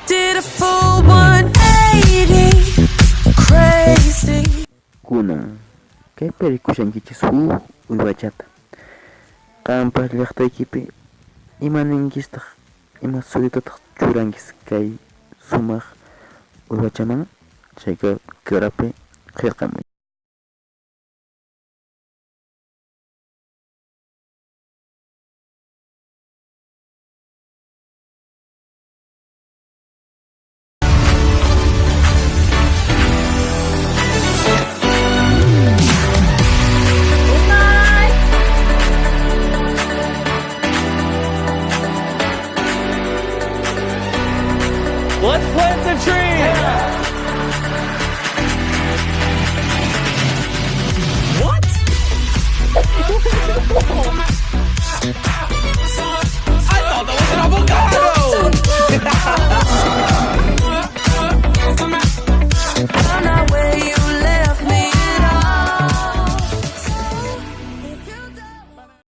Did a full 180, crazy. Kunan, kaypi rikushankichis huk uywachata. Qanpas llaqtaykipi ima ninkichistaq, ima sutitataq churankis kay sumaq uywachaman? Chayqa qirapi qillqamuy.